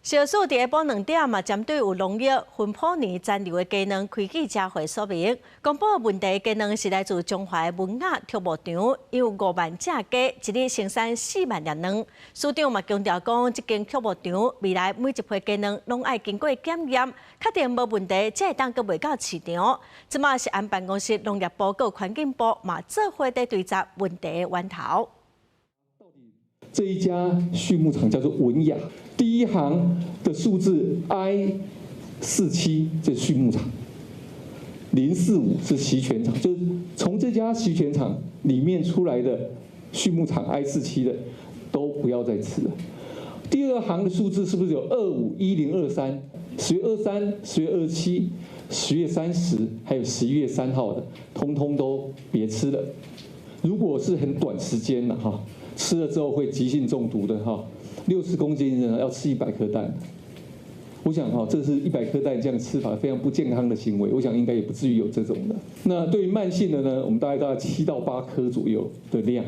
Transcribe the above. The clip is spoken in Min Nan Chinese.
小署佇下晡2點嘛，針對有農藥芬普尼殘留的雞卵開記者會說明，公布問題雞卵是來自彰化文雅畜牧場，有5萬隻雞，一日生產4萬粒卵。署長嘛強調講，這間畜牧場未來每一批雞卵攏愛經過檢驗，確定無問題，才會當閣賣到市場。這馬食安辦公室、農業部佮環境部嘛做伙佇追查問題的源頭。這一家畜牧場叫做文雅，第一行的數字 I 47，這是畜牧場；045是習泉場，就是從這家習泉場裡面出來的畜牧場 I 四七的，都不要再吃了。第二行的數字是不是有251023？10月23、10月27、10月30，還有11月3號的，通通都別吃了。如果是很短時間的哈，吃了之後會急性中毒的哈，60公斤人要吃100顆蛋，我想哈，這是一百顆蛋這樣吃法非常不健康的行為，我想應該也不至於有這種的。那對於慢性的呢，我們大概7到8顆左右的量。